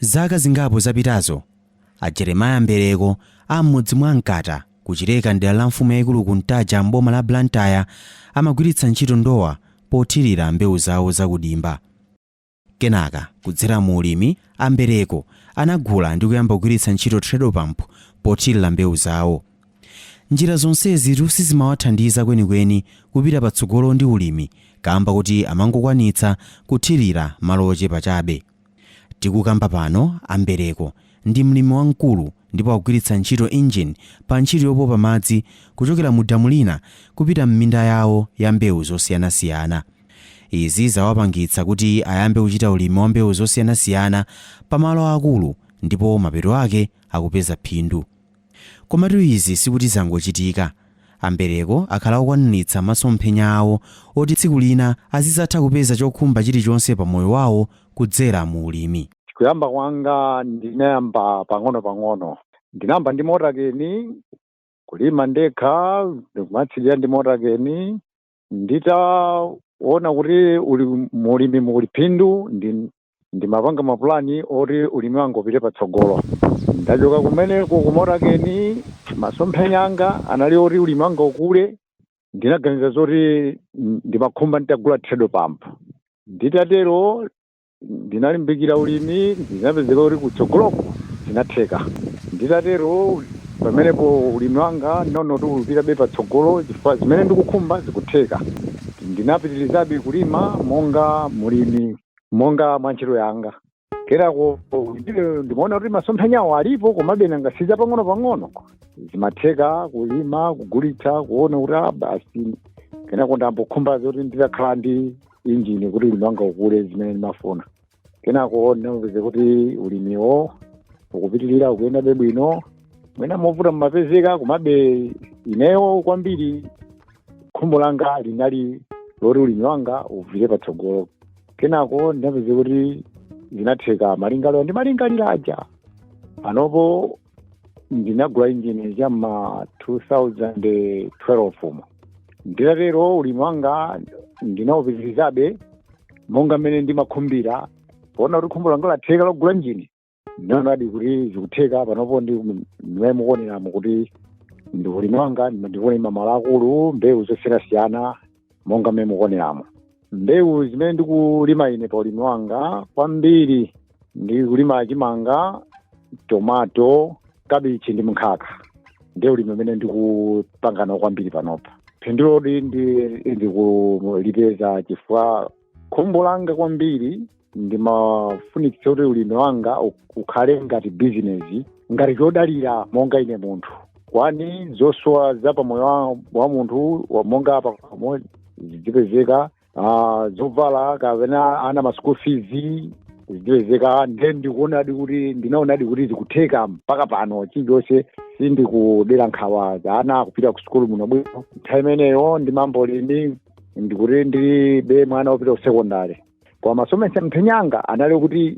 Zaka zingapo zapitazo, a Jeremiah Mbereko a m'mudzi mwa Mkata ku Chileka m'dera la mfumu yayikulu ku Ntaja m'boma la Blantyre amagwiritsa ntchito ndowa pothirira mbewu zawo zakudimba. Kenaka kudzera mu ulimi, a Mbereko anagula ndi kuyamba kugwiritsa ntchito treadle pump pothirira mbewu zawo. Njira zonsezitu sizimawathandiza kwenikweni kupita patsogolo ndi ulimi kamba kuti amangokwanitsa kuthirira malo ochepa chabe. Tikukamba pano, a Mbereko ndi mlimi wamkulu ndipo akugwiritsa ntchito engine pa ntchito yopopa madzi kuchokera mu damu lina kupita m'minda yawo ya mbewu zosiyanasiyana. Izi zawapangitsa kuti ayambe kuchita ulimi wa mbewu zosiyanasiyana pa malo aakulu ndipo mapeto ake akupeza phindu. Komatu izi sikuti zangochitika. A Mbereko akhala akukwaniritsa masomphenya awo oti tsiku lina azidzatha kupeza chokhumba chilichonse pa moyo wawo kudzera mu ulimi. Kuyamba kwanga ndinayamba pang'ono pang'ono. Ndinayamba ndi motakeni, kulima ndekha, ndikumatsirira ndi motakeni. Nditaona kuti uli mulimi muli phindu, ndimapanga mapulani oti ulimi wanga upite patsogolo. Ndachoka kumeneko kumotakeni, masomphenya anga anali oti ulimi wanga ukule. Ndinaganiza zoti ndimakhumba nditagula treadle pump. Nditatero ndinalimbikira ulimi, ndinapezeka kuti kutsogoloko zinatheka. Nditatero pamenepo ulimi wanga ndinaona kuti upitabe patsogolo chifukwa zimene ndikukhumba zikutheka. Ndinapitirizabe kulima monga mulimi, monga mwa ntchito yanga. Kenako ndimaona kuti masomphenyawo alipo, komabe nanga siza pang'ono pang'ono zimatheka kulima, kugulitsa, kuona kuti basi. Kenako ndambokhumba zoti nditakhala ndi injini kuti ulimi wanga ukule zimene ndimafuna. Kenako ndinapeza kuti ulimiwo ukupitirira, ukuyendabe bwino, mwina movuta mmapezeka, komabe ineyo kwambiri khumbo langa linali loti ulimi wanga upite patsogolo. Kenako ndinapeza kuti zinatheka malingaliro ndi malingaliro aja. Panopo ndinagula injini cha ma 2012 mo. Nditatero ulimi wanga ndinawupitirizabe monga mmene ndimakhumbira, poona kuti khumbo langa latheka logula injini. Ndinaonadi kuti zikutheka. Panopo ndi mmene mukuoneramo kuti ndi ulimi wanga ndikulima malo akulu, mbewu zosiyanasiyana monga mmene mukuoneramo. Mbewu zimene ndikulima ine pa ulimi wanga kwambiri ndikulima chimanga, tomato, kabichi ndi mnkhaka. Ndiye ulimi umene ndikupangana kwambiri panopa. Phindulodi ndikulipeza chifukwa khumbo langa kwambiri ndimafunikitsa kuti ulimi wanga ukhale ngati bizinesi, ngati chodalira monga ine munthu, kwani zosowa za pamoyo wa munthu monga pakhomo zizipezeka, zovala kapena ana ma school fees zizipezeka. Ndiye ndikuonadi kuti ndinaonadi kuti zikutheka mpaka pano. Chilichonse sindikudera nkhawa, za ana akupita ku sukulu muno bwino. Nthawi imeneyo ndimambolimi ndikuti ndilibe mwana wopita ku sekondari, koma masomphenya anga anali kuti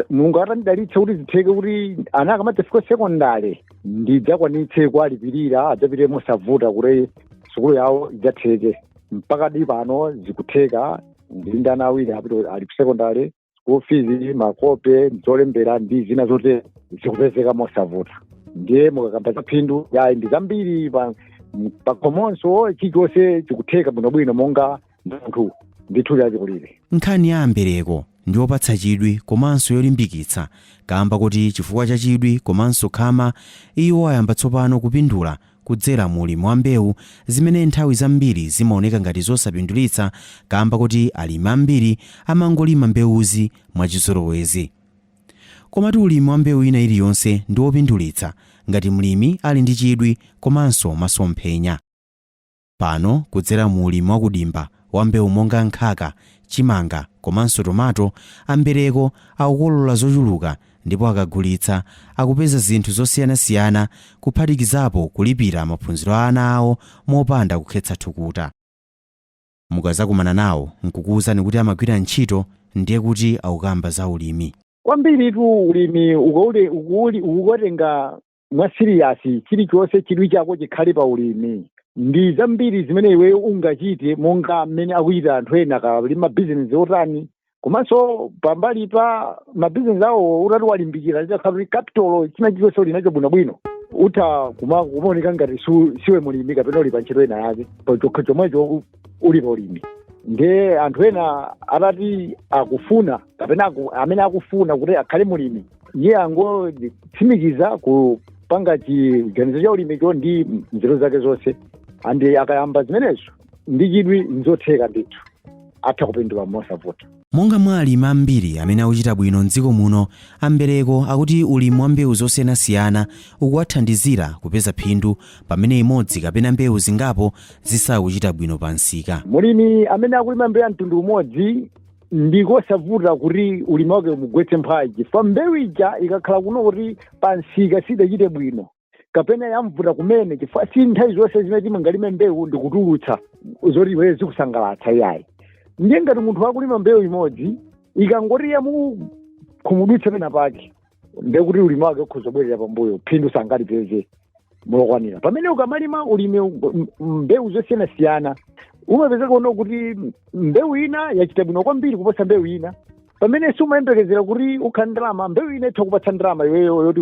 Mulungu atandidalitsa kuti zitheke kuti ana akamadzafika sekondari ndidzakwanitse kuwalipirira, adzapite mosavuta kuti sukulu yawo idzatheke. Mpaka di pano zikutheka. Ndili ndi ana awiri apita, ali ku sekondari. School fees, makope, zolembera ndi zina zote zikupezeka mosavuta. Ndiye mukakamba za phindu, yayi, ndi zambiri. Pakhomonso chilichonse chikutheka bwinobwino monga munthu ndithu chachikulire. Nkhani ya Ambereko ndi yopatsa chidwi komanso yolimbikitsa kamba kuti chifukwa cha chidwi komanso khama, iwo ayamba tsopano kupindula kudzera mu ulimi wa mbewu zimene nthawi zambiri zimaoneka ngati zosapindulitsa kamba kuti alimi ambiri amangolima mbewuzi mwachizolowezi. Komatu ulimi wa mbewu ina iliyonse ndi wopindulitsa ngati mlimi ali ndi chidwi komanso masomphenya. Pano kudzera mu ulimi wakudimba wa mbewu monga nkhaka, chimanga komanso tomato, Ambereko akukolola zochuluka ndipo akagulitsa akupeza zinthu zosiyanasiyana kuphatikizapo kulipira maphunziro a ana awo mopanda kukhetsa thukuta. Mukazakumana nawo nkukuwuzani kuti amagwira ntchito, ndiye kuti akukamba za ulimi. Kwambiritu ulimi ukatenga mwa serious, chilichonse chidwi chako chikhale pa ulimi, ndi zambiri zimene iweyo ungachite monga mmene akuchita anthu ena, kalima bizinesi otani. Komanso pambali pa mabizinesi awo, utati walimbikira, litakhala kuti capital china chilichonse uli nacho bwinobwino, utha kumaoneka ngati siwe mulimi kapena uli pa ntchito ina yake, pa chokha chomwecho uli pa ulimi. Ndiye anthu ena atati akufuna kapena amene akufuna kuti akhale mulimi, iye angotsimikiza kupanga chiganizo cha ulimicho ndi nzeru zake zonse, andi akayamba zimenezo ndi chidwi, nzotheka ndithu, atha kupindula mosavuta. Monga mwa alimi ambiri amene akuchita bwino mdziko muno, Ambereko akuti ulimi wa mbewu zosiyanasiyana ukuwathandizira kupeza phindu pamene imodzi kapena mbewu zingapo zisakuchita bwino pa msika. Mulimi amene akulima mbewu ya mtundu umodzi, ndikosavuta kuti ulimi wake umugwetse mphwayi, chifukwa mbewu ija ikakhala kuno kuti pa msika sidachite bwino kapena yamvuta kumene, chifukwa si nthawi zonse zimene timangalime mbewu ndikutulutsa zoti iweyo zikusangalatsa, iyayi. Ndiye ngati munthu akulima mbewu imodzi, ikangoti yamukhumudwitsa pena pake, ndiye kuti ulimi wake ukhoza kubwerera pambuyo, phindu sangalipeze molokwanira. Pamene ukamalima ulimi mbewu zosiyanasiyana, umapezeka kuona kuti mbewu ina yachita bwino kwambiri kuposa mbewu ina. Pamene sumayembekezera kuti ukhala ndalama, mbewu ina itha kupatsa ndalama iweyo yoti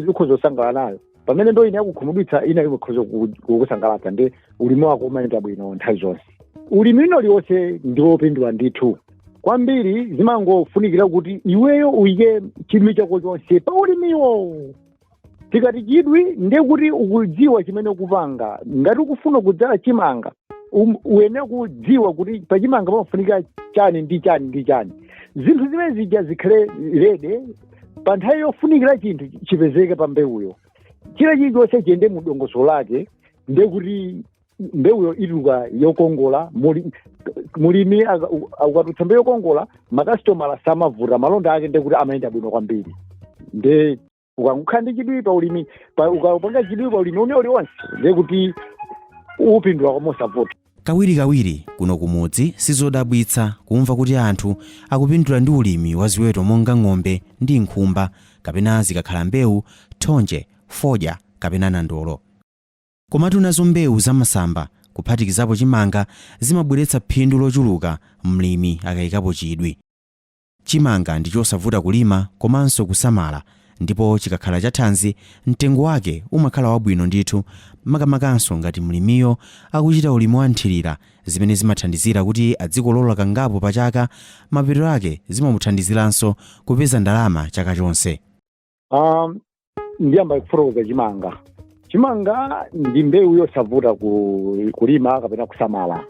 ukhoza kusangalala nayo, pamene ndo ina yakukhumudwitsa, ina ikhoza kukusangalatsa. Ndi ulimi wako umayenda bwino nthawi zonse. Ulimi wina uliwonse ndiwopindula ndithu kwambiri, zimangofunikira kuti iweyo uyike chidwi chako chonse pa ulimiwo. Tikati chidwi, ndiye kuti ukudziwa chimene ukupanga. Ngati ukufuna kudzala chimanga, uyenera kudziwa kuti pachimanga pamafunika chani ndi chani ndi chani. Zinthu zimene zija zikhale ready pa nthawi yofunikira chinthu chipezeke pa mbewuyo, china chilichonse chiyende mu dongosolo lake, ndiye kuti mbewuyo ituluka yokongola. Mulimi ukatulutsa mbewu yokongola, makasitomala samavuta, malonda ake ndiye kuti amayenda bwino kwambiri. Nde ukangokhala ndi chidwi pa ulimi, ukapanga chidwi pa ulimi une uliwonse, ndiye kuti upindula mosavuta. Kawirikawiri kuno kumudzi sizodabwitsa kumva kuti anthu akupindula ndi ulimi wa ziweto monga ng'ombe ndi nkhumba, kapena zikakhala mbewu, thonje, fodya kapena nandolo. Komatu nazo mbewu zamasamba, kuphatikizapo chimanga, zimabweretsa phindu lochuluka mlimi akayikapo chidwi. Chimanga ndi chosavuta kulima komanso kusamala, ndipo chikakhala chathanzi, mtengo wake umakhala wabwino ndithu, makamakanso ngati mlimiyo akuchita ulimi wa nthirira, zimene zimathandizira kuti adzikolola kangapo pa chaka. Mapeto ake zimamuthandiziranso kupeza ndalama chaka chonse. Ndiyamba kufotokoza chimanga. Chimanga ndi mbewu yosavuta kulima kapena kusamala.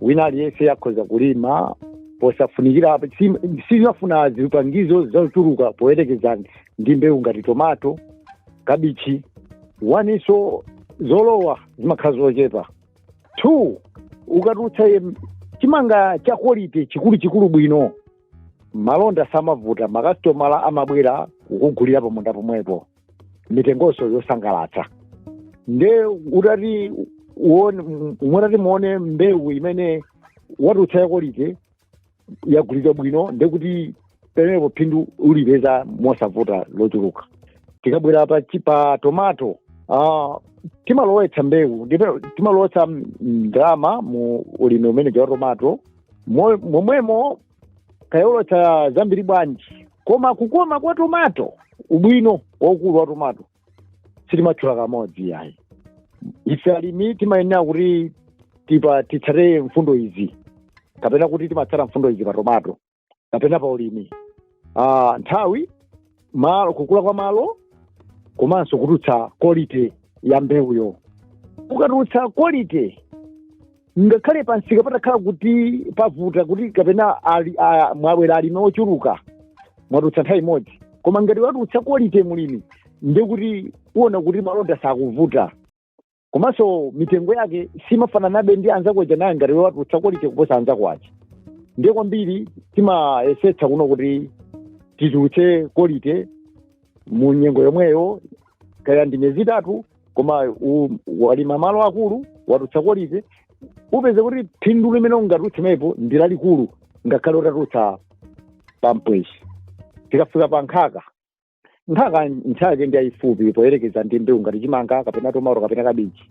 Wina aliyense akhoza kulima posafunikira, sizimafuna zipangizo zochuluka poyerekeza ndi mbewu ngati tomato, kabichi. Waninso zolowa zimakhala zochepa. Two, ukatulutsa chimanga cha quality chikulu chikulu bwino, malonda samavuta, makasitomala amabwera kukugulira pamunda pomwepo, mitengonso yosangalatsa. Nde utati uone, mutati muone mbewu imene watulutsa ya quality, yagulidwa bwino, ndekuti penepo phindu ulipeza mosavuta, lochuluka. Tikabwera pa tomato, timalowetsa mbewu ndipo timalowetsa ndalama mu ulimi umene wa tomato. Momwemo kayolotsa zambiri bwanji, koma kukoma kwa tomato, ubwino waukulu wa tomato sitimatchula kamodzi, yayi. Ife alimi timayenera kuti titsate mfundo izi, kapena kuti timatsata mfundo izi pa tomato kapena pa ulimi: nthawi, malo, kukula kwa malo, komanso kutulutsa quality ya mbewuyo. Ukatulutsa quality, ngakhale pansika patakhala kuti pavuta kuti kapena mwabwera alimi ochuluka, mwatulutsa nthawi imodzi, koma ngati watulutsa quality mulimi, ndekuti uwona kuti malonda sakuvuta, komanso mitengo yake simafananabe ndi anzako aja naye ngati watulutsa quality kuposa anzako aja. Ndiye kwambiri timayesetsa kuno kuti titulutse quality mu nyengo yomweyo, kaya ndi miyezi 3, koma walima malo akulu, watulutsa quality, upeze kuti phindu limene ungatulutse mepo ndi lalikulu ngakhale utatulutsa pampwechi. Tikafika pa nkhaka, nkhaka nthawi yake ndi yayifupi poyerekeza ndi mbewu ngati chimanga kapena tomato kapena kabichi.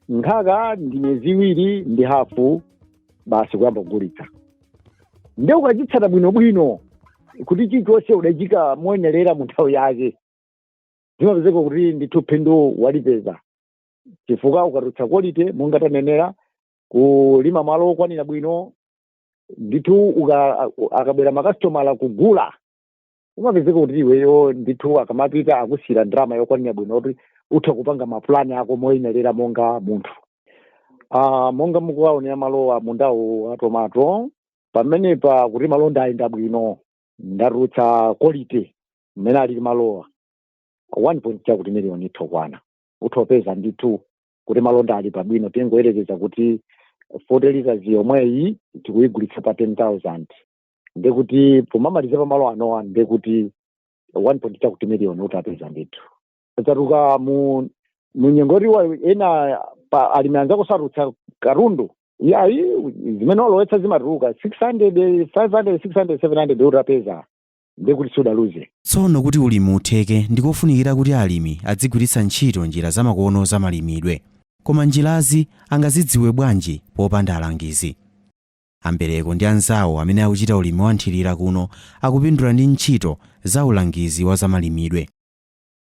Nkhaka ndi miyezi 2 ndi hafu, basi, kuyamba kugulitsa. Nde ukachitsata bwinobwino kuti chilichonse udachika moyenerera mu nthawi yake, zimapezeka kuti ndithu phindu walipeza, chifukwa ukatulutsa quality, monga tanenera, kulima malo okwanira bwino ndithu, akabwera makasitomala kugula, umapezeka kuti iweyo ndithu akamapita akusiyira ndalama yokwanira bwino kuti utha kupanga mapulani ako moyenerera monga munthu. Monga mukuwaonera malowa, mundawu wa tomato pamenepa, kuti malonda ayenda bwino, ndatulutsa quality mmene alili malowa, 1 point chakuti miliyoni ithokwana uthopeza ndithu kuti malonda ali pabwino. Tingoyerekeza kuti 40 liters yomweyi tikuyigulitsa pa 10,000, ndekuti pomamaliza pamalo anowa ndekuti 1 point chakuti miliyoni utapeza ndithu. Zatuka mu nyengo yoti ena pa alimi anzako satulutsa katundu, yayi, zimene walowetsa zimatuluka 600, 500, 600, 700 utapeza, ndekuti sudaluze. Tsono kuti ulimi utheke, ndikofunikira kuti alimi adzigwiritsa ntchito njira zamakono zamalimidwe. Koma njirazi angazidziwe bwanji popanda alangizi? Ambereko ndi anzawo amene akuchita ulimi wa nthirira kuno akupindula ndi ntchito za ulangizi wa zamalimidwe.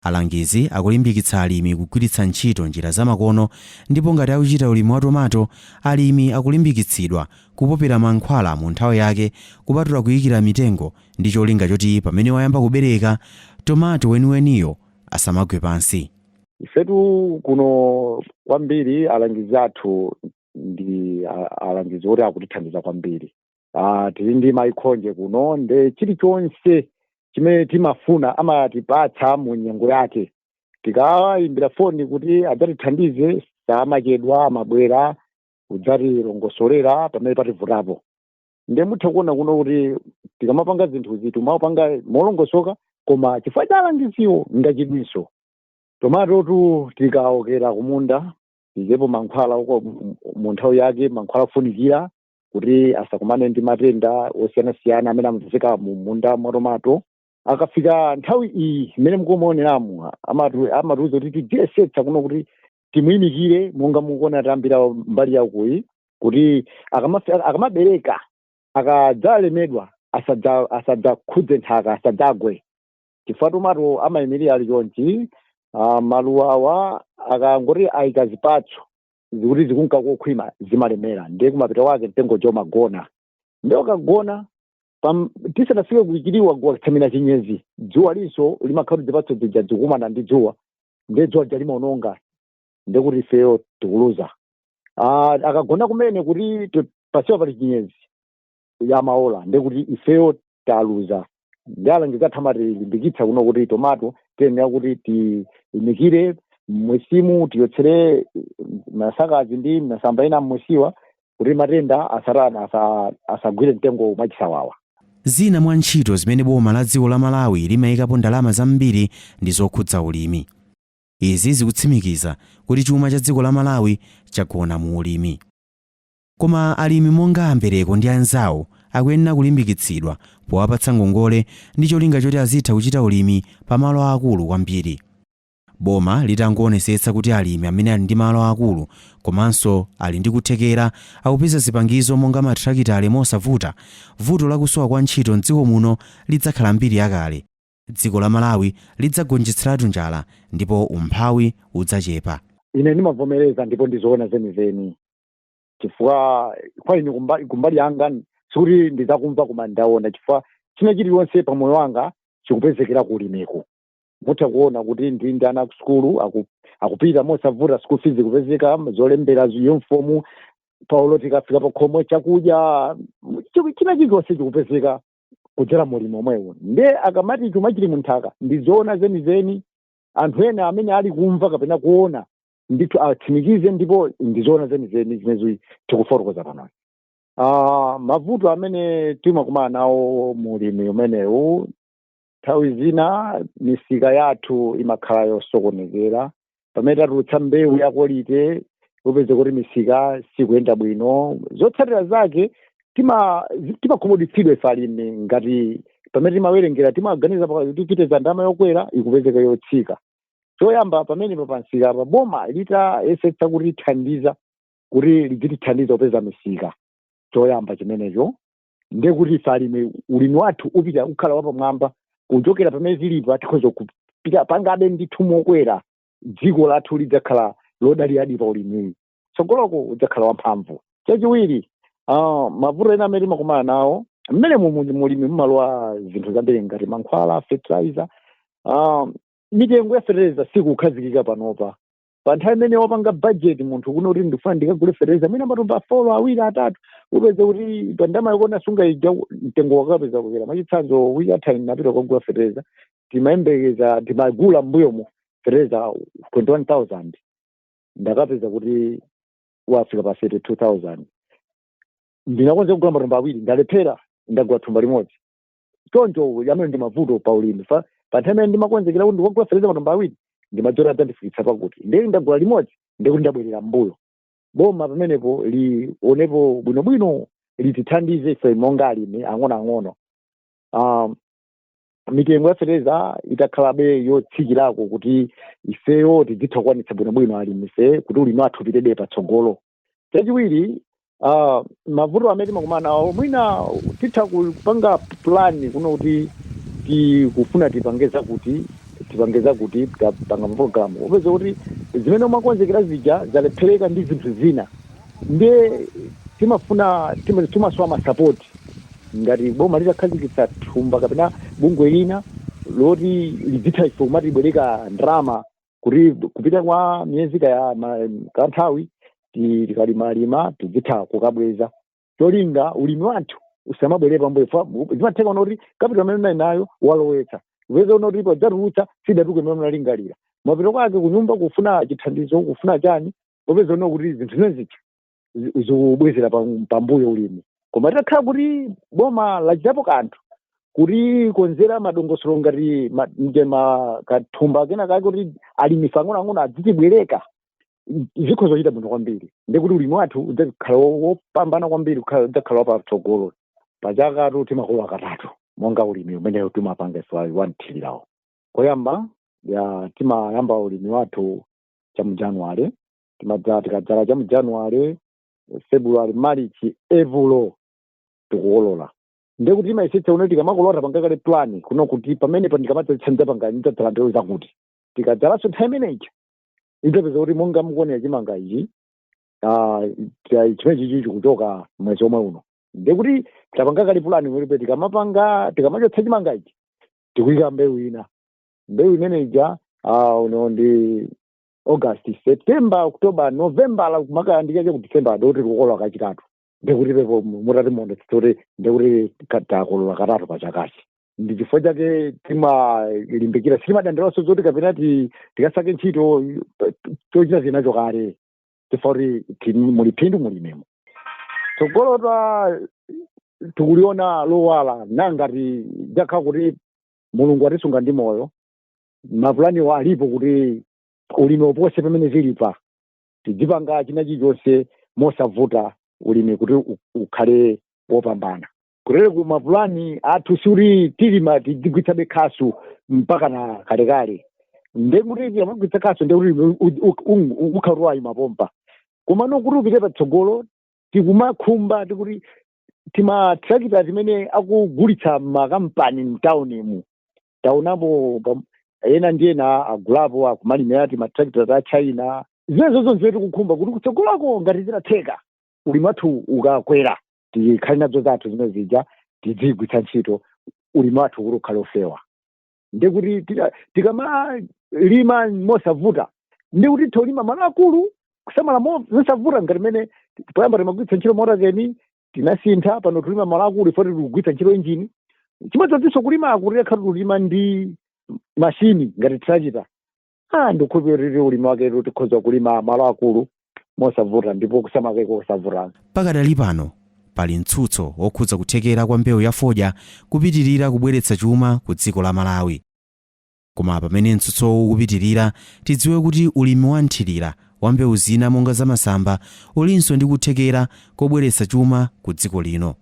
Alangizi akulimbikitsa alimi kugwiritsa ntchito njira zamakono, ndipo ngati akuchita ulimi wa tomato, alimi akulimbikitsidwa kupopera mankhwala mu nthawi yake, kupatula kuyikira mitengo ndi cholinga choti pamene wayamba kubereka tomato weniweniyo asamagwe pansi. Ifetu kuno kwambiri alangizi athu ndi alangizi oti akutithandiza kwambiri. Tili ndi maikhonje kuno, nde chilichonse chimene timafuna amatipatsa mu nyengo yake. Tikayimbira foni kuti adzatithandize, samachedwa, amabwera kudzatilongosolera pamene pativutapo. Nde mutha kuona kuno kuti tikamapanga zinthuzi timapanga molongosoka, koma chifukwa cha alangiziwo ngachidwiso. Tomatotu tikaokera kumunda, tiikepo mankhwala uko mu nthawi yake, mankhwala ofunikira kuti asakumane ndi matenda osiyanasiyana amene amapezeka mu munda mwa tomato. Akafika nthawi iyi imene mukumaoneramu, amatiuza kuti tidziyesetsa kuno kuti timuyimikire, monga mukuona tayambira mbali yakuyi, kuti akamabereka, akadzalemedwa, asadzakhudze nthaka, asadzagwe, chifukwa tomato amayimirira ali chonchi. Maluwa awa akangoti ayika zipatso zikuti zikunka kokhwima, zimalemera, ndiye kumapita wake mtengo chomagona. Ndiye ukagona, tisanafike kuchiliwa kuwatsamira chinyezi, dzuwa linso limakhala kuti zipatso zija zikumana ndi dzuwa, ndiye dzuwa lija limaononga, ndiye kuti ifeyo tikuluza. Akagona kumene kuti pasiwa pali chinyezi yamaola, ndiye kuti ifeyo taluza. Ndi alangizi athu amatilimbikitsa kuno kuti tomato tiyenera kuti tiyimikire mwisimu, tiyotsere masakazi ndi masamba ena mmwisiwa kuti matenda asatana asagwire mtengo mwachisawawa. Zina mwa ntchito zimene boma la dziko la Malawi limayikapo ndalama zambiri ndi zokhudza ulimi. Izi zikutsimikiza kuti chuma cha dziko la Malawi chagona mu ulimi. Koma alimi monga Ambereko ndi anzawo akuyenera kulimbikitsidwa powapatsa ngongole ndi cholinga choti azitha kuchita ulimi pamalo aakulu kwambiri. Boma litangoonetsetsa kuti alimi amene ali ndi malo akulu komanso ali ndi kuthekera akupeza zipangizo monga matrakitale mosavuta, vuto lakusowa kwa ntchito mdziko muno lidzakhala mbiri yakale. Dziko la Malawi lidzagonjetseratu njala ndipo umphawi udzachepa. Ine ndimavomereza ndipo ndizoona zenizeni, chifukwa kwa ine kumbali yanga sikuti ndizakumva koma ndaona, chifukwa china chiliyonse pamoyo wanga chikupezekera kulimeko. Mutha kuona kuti ndi ana ku sukulu akupita mosavuta, school fees kupezeka, zolembera, uniform, paulo tikafika pa khomo chakudya, china chilichonse chikupezeka kudzera mulimi omwewo. Nde akamati chuma chili munthaka, ndizoona zenizeni. Anthu ena amene ali kumva kapena kuona ndithu atsimikize, ndipo ndizoona zenizeni zimene tikufotokoza pano. Mavuto amene timakumana nawo mulimi umenewu, nthawi zina misika yathu imakhala yosokonekera. Pamene tatulutsa mbewu ya quality, upeze kuti misika sikuyenda bwino. Zotsatira zake timakhumudwitsidwa ife alimi, ngati pamene timawerengera, timaganiza kuti tipeza ndalama yokwera, ikupezeka yotsika. Choyamba pamenepo pansika pa, boma litayesetsa kuti lithandiza, kuti lidzitithandiza kupeza misika, choyamba chimenecho. Ndiye kuti ife alimi ulimi wathu upita ukhala wapamwamba kuchokera pamene tilipa. Tikhoza kupita pangabe ndithu mokwera. Dziko lathu lidzakhala lodaliradi pa ulimiwu, tsogoloko udzakhala wamphamvu. Chachiwiri, mavuto ena amene timakumana nawo mmene mulimi mumalowa zinthu zambiri ngati mankhwala, fertilizer. Mitengo ya fertilizer sikukhazikika panopa. Pa nthawi imene wapanga budget munthu kuno kuti ndifuna ndikagule fertilizer mwina matumba 4, 2, 3, upeze kuti pa ndalama yokona sunga ija, mtengo wakapeza kukwera. Mwachitsanzo, wiki yatha napita kukagula fertilizer, timayembekeza timagula m'mbuyomo fertilizer 21,000, ndakapeza kuti wafika pa 32,000. Ndinakonza kugula matumba 2, ndalephera, ndagula thumba limodzi. Choncho amene ndi mavuto pa ulimi. Fa pa nthawi imene ndimakonzekera kuti ndikagula fertilizer matumba 2, ndimadzoti adzandifikitsa pakuti ndiye ndagula limodzi, ndikuti ndabwerera mbuyo. Boma pamenepo lionepo bwinobwino, litithandize ife monga alimi ang'onoang'ono. Mitengo ya fertilizer itakhalabe yotsikirako kuti ifeyo tidzitha kukwanitsa bwinobwino alimi ife kuti ulimi wathu upitebe patsogolo. Chachiwiri, mavuto amene timakumana nawo, mwina titha kupanga plan kuno kuti tikufuna tipange zakuti, tipange zakuti, tapanga mapulogalamu, upeze kuti zimene umakonzekera zija zalephereka ndi zinthu zina. Ndiye timafuna timasowa masapoti. Ngati boma litakhazikitsa thumba kapena bungwe lina loti lidzitha ife kumatibwereka ndalama kuti kupita kwa miyezi kaya kanthawi tikalimalima tidzitha kukabweza, cholinga ulimi wathu usamabwere pambuyo. Zimatheka ona kuti capital amene unali nayo walowetsa, upeza una kuti podzatulutsa sidatuluke imene unalingalira. Mapito kwake kunyumba kufuna chithandizo, kufuna chani, popeza una kuti zinthu zimene zija zikubwezera pambuyo ulimi. Koma titakhala kuti boma lachitapo kanthu kuti konzera madongosolo ngati nje kathumba kena kake kuti alimi ang'onoang'ono adzitibwereka, zikhoza kuchita bwino kwambiri. Ndikuti ulimi wathu udzakhala wopambana kwambiri, udzakhala wapatsogolo. Pachakatu timakolola katatu monga ulimi umeneyo timapanga ife wanthirirawo. Koyamba ya timayamba ulimi wathu cha mu January, timadzala, tikadzala cha mu January, February, March, April tikukolola. Ndekuti timayesetsa kuno tikamakolola tapanga kale plan kuno kuti pamenepa ndikamadzaletsa ndidzapanga, ndidzadzala mbewu zakuti. Tikadzalanso nthawi imeneyi idzapeza kuti monga mukuonera chimanga ichi, chimene chichi chikuchoka mwezi omwe uno, ndekuti tapanga kale plan kuti tikamapanga, tikamachotsa chimanga ichi, tikuyika mbewu ina. Mbewu imene ija, uno ndi August, September, October, November, la kumakayandikira ku December, ndikuti tikukolola kachitatu. Ndikuti pepo mutati muonetse kuti ndikuti takolola katatu pa chakachi. Ndi chifukwa chake timalimbikira, sitimadandaulaso zoti kapena tikasake ntchito, chochita zinacho kale, chifukwa kuti muli phindu mulimemo. Tsogolo ta tikuliona lowala nangati jakhala kuti Mulungu atisunga ndi moyo. Mapulaniwo alipo kuti ulimi upose pamene zilipa, tidzipanga china chilichonse mosavuta, ulimi kuti ukhale wopambana. Kutero ku mapulani athu sikuti tilima tidzigwitsabe khasu mpaka na kalekale. Ndekuti tikamagwitsa khasu, ndekuti ukhala wayima pompa. Koma no kuti upite patsogolo, tikumakhumba tikuti timatrakita timene akugulitsa makampani mtaunimu, taonapo ena ndi ena agulapo akumalimira timatrakita ta China. Zimene zonse zimene tikukhumba kuti kutsogolako ngati zitatheka ulimi wathu ukakwera, tikhale nazo zathu zimene zija tidzigwiritsa ntchito, ulimi wathu kuti ukhale ofewa. Ndikuti tikamalima mosavuta, ndikuti tolima malo akulu, kusamala mosavuta. Ngati mmene poyamba timagwiritsa ntchito motakeni, tinasintha, pano tulima malo akulu ifo tikugwiritsa ntchito injini. Chimodzimodzinso kulima kuti takhala tulima ndi mashini ngati tractor, ndikukhulupirira kuti ulimi wake tikhoza kulima malo akulu mosavuta ndipo kusamalako kosavuta. Pakadali pano pali mtsutso wokhudza kuthekera kwa mbewu ya fodya kupitirira kubweretsa chuma ku dziko la Malawi. Koma pamene mtsutsowu ukupitirira, tidziwe kuti ulimi wa nthirira wa mbewu zina monga zamasamba ulinso ndi kuthekera kobweretsa chuma ku dziko lino.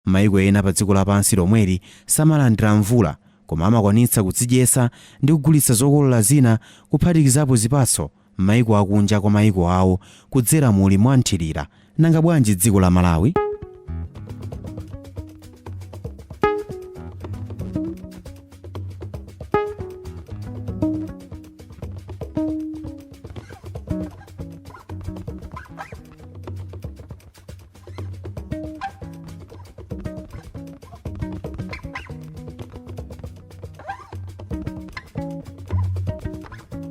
Mayiko ena pa dziko lapansi lomweli samalandira mvula, koma amakwanitsa kudzidyetsa ndi kugulitsa zokolola zina kuphatikizapo zipatso m'mayiko akunja kwa mayiko awo kudzera mu ulimi wa nthirira. Nanga bwanji dziko la Malawi?